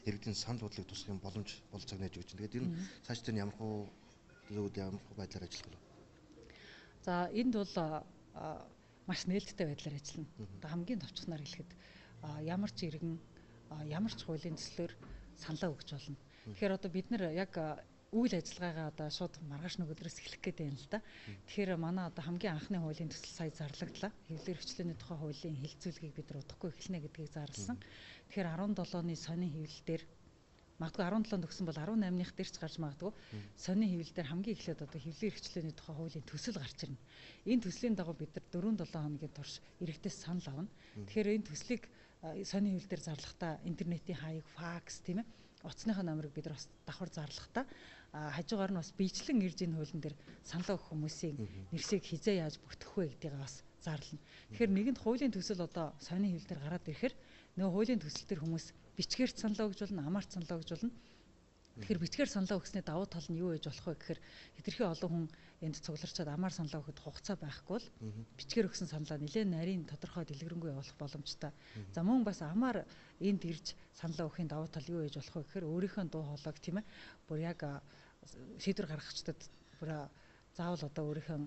Иргэдийн санал бодлыг тусгах боломж болцоог нээж өгч байна. Тэгээд энэ цааш тэр ямар хуу зөвхөн ямар хуу байдлаар ажиллах вэ? За, энд бол маш нээлттэй байдлаар ажиллана. Одоо хамгийн товчхоноор хэлэхэд ямар ч иргэн ямар ч хуулийн төслөөр саналаа өгч болно. Тэгэхээр одоо бид нар яг үйл ажиллагаагаа одоо шууд маргааш нөгөөдрөөс эхлэх гээд байна л да. Тэгэхээр манай одоо хамгийн анхны хуулийн төсөл сая зарлагдлаа. Хэвлэл эрхчлөөний тухай хуулийн хэлэлцүүлгийг бид нар удахгүй эхэлнэ гэдгийг зарласан. Тэгэхээр 17-ны сонин хэвлэл дээр, магадгүй 17-нд өгсөн бол 18-ных дээр ч гарч магадгүй, сонин хэвлэл дээр хамгийн эхлээд одоо хэвлэл эрхчлөөний тухай хуулийн төсөл гарч ирнэ. Энэ төслийн дагуу бид нар 4-7 хоногийн турш иргэдээс санал авна. Тэгэхээр энэ төслийг сонин хэвлэл дээр зарлахдаа интернетийн хаяг, факс, тийм ээ, утасныхаа номерыг бид нар бас давхар зарлахдаа хажуугаар нь бас биечлэн ирж энэ хуулийн дээр санал өгөх хүмүүсийн нэрсийг хизээ яаж бүртгэх вэ гэдгийг бас зарлана. Тэгэхээр нэгэнд хуулийн төсөл одоо сонин хэвлэл дээр гараад ирэхээр нөгөө хуулийн төсөл төр хүмүүс бичгээр саналаа өгж болно, амаар саналаа өгж болно. Тэгэхээр бичгээр саналаа өгсөний давуу тал нь юу байж болох вэ гэхээр хэтэрхий олон хүн энд цугларчаад амаар саналаа өгөхөд хугацаа байхгүй бол бичгээр өгсөн саналаа нэлээд нарийн, тодорхой, дэлгэрэнгүй явуулах боломжтой. За, мөн бас амаар энд ирж саналаа өгөхийн давуу тал юу байж болох вэ гэхээр өөрийнхөө дуу хоолойг, тийм ээ, бүр яг шийдвэр гаргагчдад бүр заавал одоо өөрийнхөө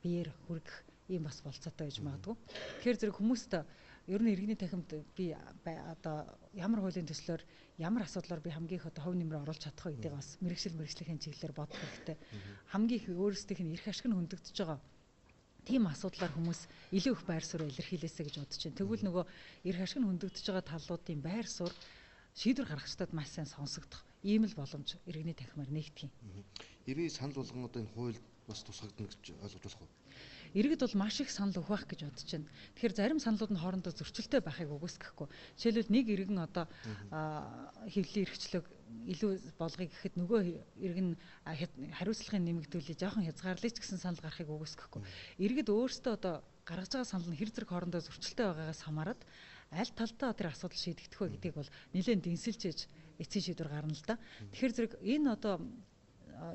биеэр хүргэх ийм бас болцоотой байж магадгүй. Тэгэхээр зэрэг хүмүүст ер нь иргэний танхимд би одоо ямар хуулийн төслөөр, ямар асуудлаар би хамгийн их одоо хувь нэмрээ оруулж чадах вэ гэдгийг бас мэргэжил мэргэжлийн чиглэлээр бодох хэрэгтэй. Хамгийн их өөрсдийнх нь эрх ашиг нь хөндөгдөж байгаа тийм асуудлаар хүмүүс илүү их байр суурь илэрхийлээсэй гэж бодож байна. Тэгвэл нөгөө эрх ашиг нь хөндөгдөж байгаа талуудын байр суурь шийдвэр гаргагчдад маш сайн сонсогдох ийм л боломж иргэний танхимаар нээгдэх юм. Иргэний санал болгон одоо энэ хууль бас тусгагдана гэж ойлгож болох уу? Иргэд бол маш их санал өгөх байх гэж бодож байна. Тэгэхээр зарим саналууд нь хоорондоо зөрчилтэй байхыг үгүйсгэхгүй. Жишээлбэл, нэг иргэн одоо хэвлэлийн эрхчлөөг илүү болгоё гэхэд нөгөө иргэн хариуцлагын нэмэгдүүлээ, жоохон хязгаарлая ч гэсэн санал гарахыг үгүйсгэхгүй. Иргэд өөрсдөө одоо гаргаж байгаа санал нь хэр зэрэг хоорондоо зөрчилтэй байгаагаас хамаарат аль талдаа тэр асуудал шийдэгдэх вэ гэдгийг бол нэлээд дэнсэлж эцсийн шийдвэр гарна л да. Тэгэхээр зэрэг энэ одоо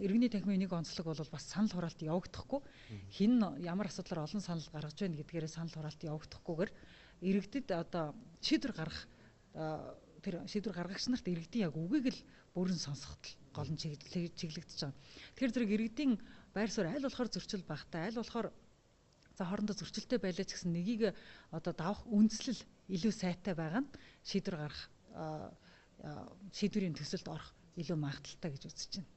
иргэний танхимын нэг онцлог бол бас санал хураалт явагдахгүй, хэн ямар асуудлаар олон санал гаргаж байна гэдгээрээ санал хураалт явагдахгүйгээр иргэдэд одоо шийдвэр гаргах, тэр шийдвэр гаргагч нарт иргэдийн яг үгийг л бүрэн сонсоход гол нь чиглэгдэж байгаа. Тэгэхээр зэрэг иргэдийн байр суурь аль болохоор зөрчил багтай, аль болохоор за хоорондоо зөрчилтэй байлаа ч гэсэн нэгийг одоо давах үндслэл илүү сайтай байгаа нь шийдвэр гаргах, шийдвэрийн төсөлд орох илүү магадлалтай гэж үзэж байна.